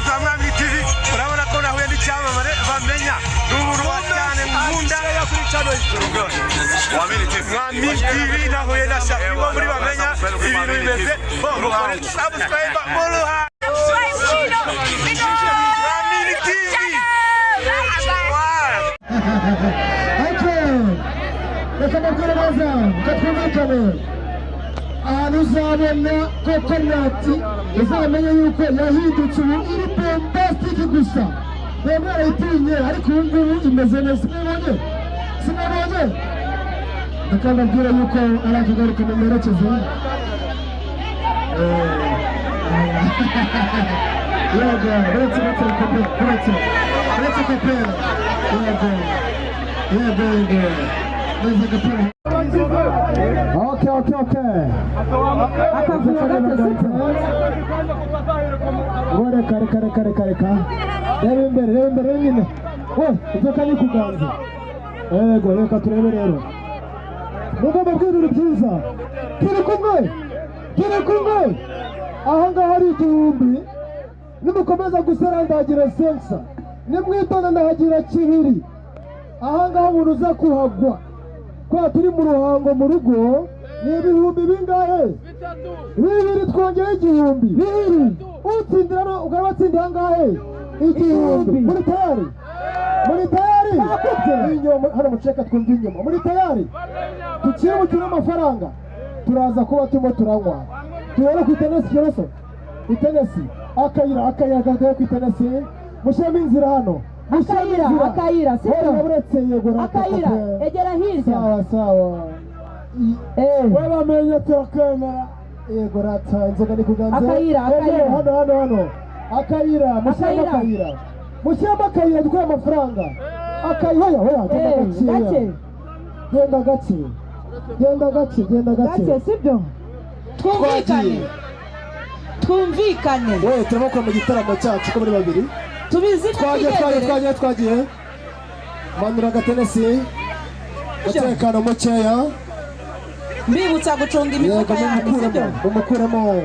Bakunzi ba Mwami TV, urabona ko nahuye n'icyamamare Bamenya, ni umuntu wa cyane nkunda. Mwamini TV. Mwami TV, nahuye na Shafi wo muri Bamenya. Ibintu bimeze bo, mukore subscribe mu ruhame. Mwamini TV. Wow. Okay. Reka mbabwire neza ko twumvikane. Ahantu uzabona coconut, uzamenye yuko yahindutse, ubu iri bombastic gusa. Bamwe barayitinye, ariko ubu ngubu imeze neza. Sinabonye, sinabonye. Reka mbabwire yuko ari akagaruka mu merekeze. Yego, uretse, uretse kope, uretse, uretse kope. Yego, yego, yego, neza gapira. Okay. Akavuyo gato, sibyo? Ngo reka, reka, reka, reka, reka. Reba imbere, reba imbere nyine. We, inzoka ni kuganza. Yego, reka turebe rero. Mugomba bw'ibintu byiza. Turi kumwe. Turi kumwe. Aha ngaha hari 1000. Nimukomeza gusara ndagira sensa. Nimwitonda ndahagira 2. Aha ngaha umuntu uza kuhagwa. Kwa turi mu Ruhango mu rugo, ni ibihumbi bingahe? 2, twongeye 1000. 2. Utsindira no ukaba watsindiye angahe? 1000. Muri tayari? Muri tayari? Inyuma hano muceka twumva inyuma. Muri tayari? Dukire umukino w'amafaranga. Turaza kuba turimo turanywa. Turebe ku itenesi kiroso. Itenesi. Akayira, akayira gatoya ku itenesi. Mushyiremo inzira hano. Mushyiremo Akayira, inzira. akayira, sibyo? Oya, uretse, yego. Akayira, egera hirya. Sawa sawa. Eh. Wabamenye turakwemera. Yego rata, inzoga ni kuganza. Akayira, akayira. Hano, hano, hano. Akayira, mushyiremo Akayira. akayira. Mushyiremo akayira dukore amafaranga. Akayira, oya, oya, genda Eh, gakeya. gake. Genda gake. Genda gake, genda gake. Gake, sibyo? Twumvikane, twumvikane. Wowe, turimo mu gitaramo cyacu ko muri babiri. Tubizi. Twagiye, twagiye, twagiye, twagiye. Manura agatenesi. Umutekano mukeya. Mbibutsa gucunga Yego, imifuka yanyu, sibyo? mumukuremo, mumukuremo.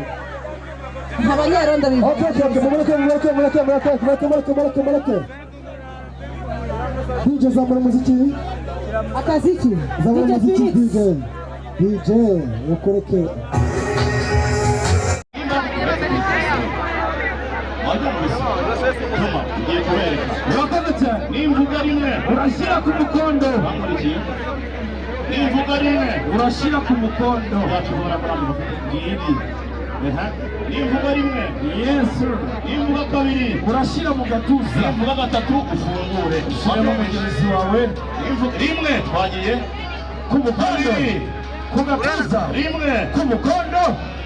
Abanyerondo. Okay, mumureke, mumureke, mumureke, mumureke, mumureke, mumureke, mumureke, mumureke. DJ, zamura umuziki. Akaziki. Zamura DJ umuziki. Felix. DJ, DJ, ukureke. Juma, ngiye kubereka. Urakoze cyane. Nimvuga rimwe, Urashyira ku mukondo. Bamurikiye. Nimvuga rimwe, Urashyira ku mukondo. Yacu bora ngiri. Ehe. Nimvuga rimwe, Yes sir. Nimvuga kabiri, Urashyira mu gatuza. Nimvuga gatatu ufungure. Shyiramo mugenzi wawe. Nimvuga rimwe, twagiye. Ku mukondo. Kabiri, Ku gatuza. Rimwe, Ku mukondo.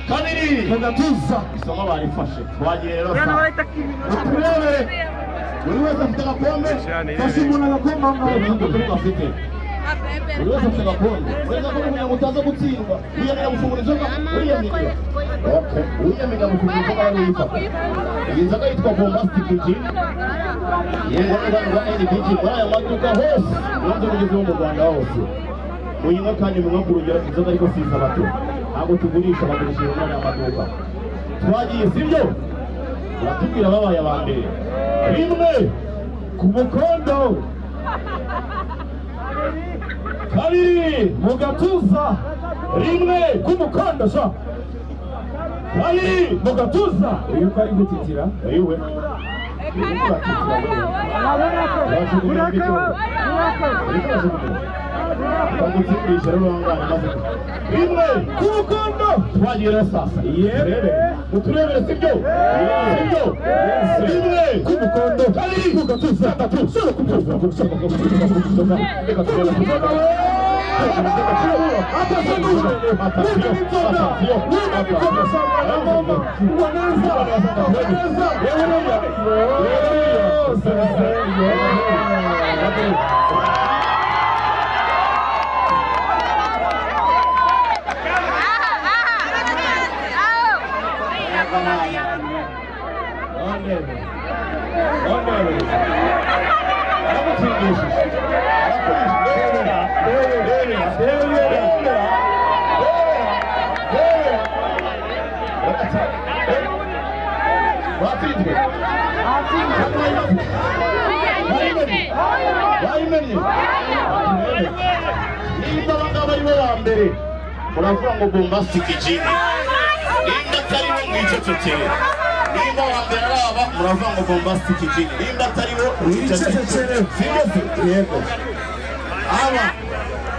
Kabiri. Ku gatuza. Isomo barifashe. Twagiye rero sa. Uturebere. Buri wese afite agakombe. Fasha umuntu agakombe aho ngaho. Ntabwo afite. Buri wese afite agakombe. Uretse ko kugira ngo utaza gutsindwa, wiyemera gufungura inzoga, wiyemera. Okay, wiyemera gufungura inzoga ari uyifata. Iyi nzoga yitwa Bombastic Gin. Yego, n'uruganda rwa NBG muri aya maduka hose, niyo nzoga igezweho mu Rwanda hose. Muyinywe kandi munywe ku rugero inzoga, ariko si abato. Ntabwo tugurisha, bagurisha muri aya maduka. Twagiye, sibyo? Baratubwira babaye aba mbere. Rimwe, Ku mukondo. Kabiri, Mu gatuza. Rimwe, Ku mukondo sha. Kabiri, Mu gatuza. Uyu ko ari gutitira. Iwe. Uriko uratitira wewe. Urajugunya ibiryo. Uriko urajugunya. Bagutsindisha rero urangana maze. Rimwe, Ku mukondo. Twagiye rero sasa. Yep. Turebe. Muturebere, sibyo? Sibyo? Rimwe, Ku mukondo. Kabiri, Ku gatuza. Gatatu, sura ku mukondo. Reka turebe. Atasiyo. Wina inzoga. Wina inzoga sana mama. Waneza. Waneza. Aramutsindishije. Arakubise. Rebera, rebera, rebera, rebera, rebera. Batsinze. Batsinzwe. Bayimennye. Nimba abangaba ari bo ba mbere muravuga ngo bombastic gin. Nimba atari bo mwicecekere. Nimba wa mbere ari aba muravuga ngo bombastic gin. Nimba atari bo mwicecekere. Sibyo se? Yego. Aba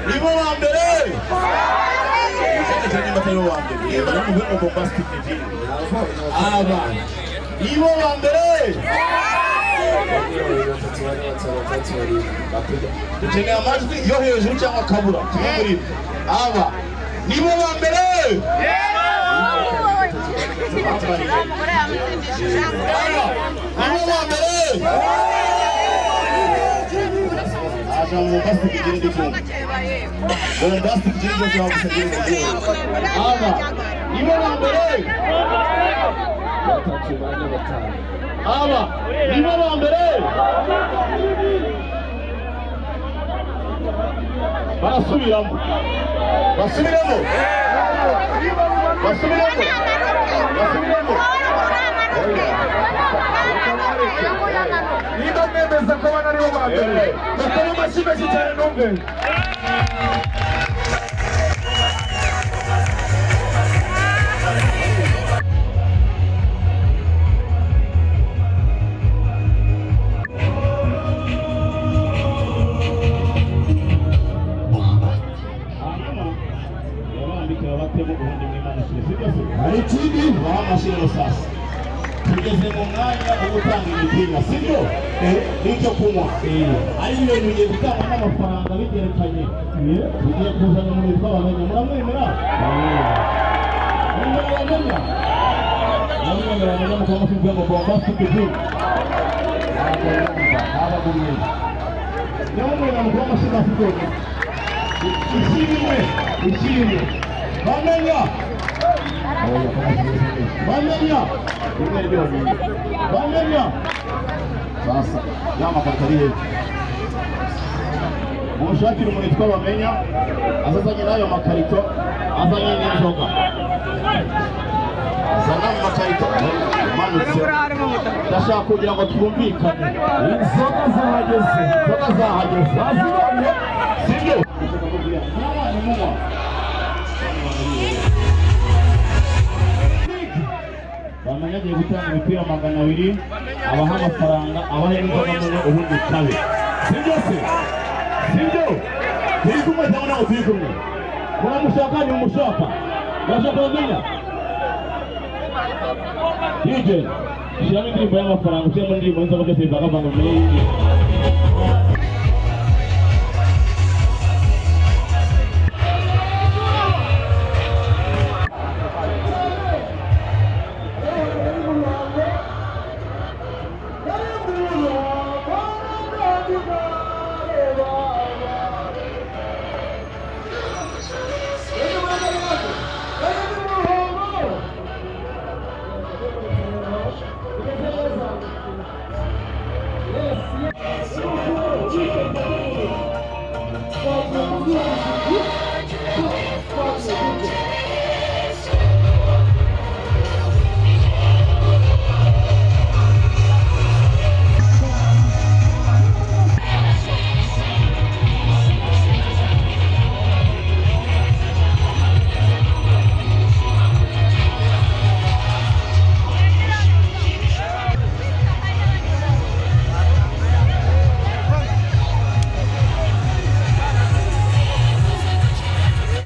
nibo ba mbere. Mwicecekere nimba atari bo ba mbere. Nimba muvuge ngo bombastic gin. Aba nibo ba mbere. Dukeneye amajwi yo hejuru cyangwa akabura kimwe muri ibyo. Aba nibo ba mbere. Aba nibo ba mbere. Aje mu bombastic gin ndikumva. Bombastic gin byo cyangwa se. Aba nibo ba mbere. Aba nibo ba mbere. Barasubiramo. Basubiramo. Basubiramo. Basubiramo. Niba mwemeza ko abana aribo ba mbere bakoma amashyi menshi cyane numve. Hari ikindi baha amashyi sasa. Tugeze mu mwanya wo gutanga imipira, sibyo? N'icyo kunywa. Ari ibintu bigiye gutangwa n'amafaranga bigerekanye. Tugiye kuzana umuntu witwa Bamenya. Muramwemera? Mwemera Bamenya? Muramwemera Bamenya mukaba muvuga ngo bombastic gin. Ntabwo yumva, ntabagumye. Nyamwemera mukaba amashyi afite. Ishimwe, ishimwe. Bamenya! Bamenya! Bamenya! Sasa, yamakarita ari hejuru. Mushakire umuntu witwa Bamenya, azazanye n'ayo makarito, azanye n'inzoga. Azana mu makarito, umanutse. Ndashaka kugira ngo twumvikane. Inzoga zahageze. Inzoga zahageze. Bazibonye? Sibyo? N'abana munywa. Bamenya agiye gutanga imipira 200, abaha amafaranga, abaha n'inzoga munywe ubundi kabe. Sibyo se? Sibyo? Turi kumwe cyangwa ntabwo turi kumwe? Muramushaka ni umushaka? Murashaka Bamenya? DJ, shyiramo indirimbo y'amafaranga, ushyiramo indirimbo y'inzoga byose bivangavanga mu yindi.